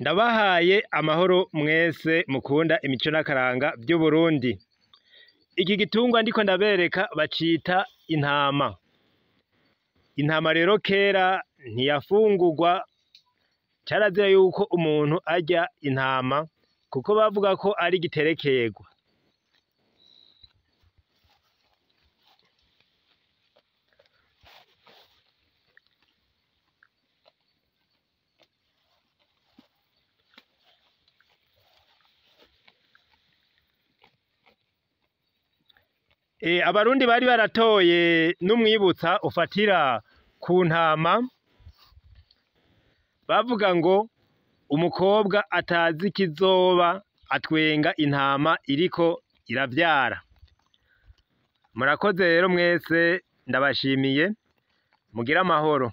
Ndabahaye amahoro mwese mukunda imico n'akaranga vy'Uburundi. Iki gitungwa ndiko ndabereka bacita intama. Intama rero kera ntiyafungurwa, carazira yuko umuntu arya intama kuko bavuga ko ari igiterekerwa. Abarundi bari baratoye n'umwibutsa ufatira ku ntama, bavuga ngo umukobwa atazi ikizoba atwenga intama iriko iravyara. Murakoze rero mwese, ndabashimiye, mugire amahoro.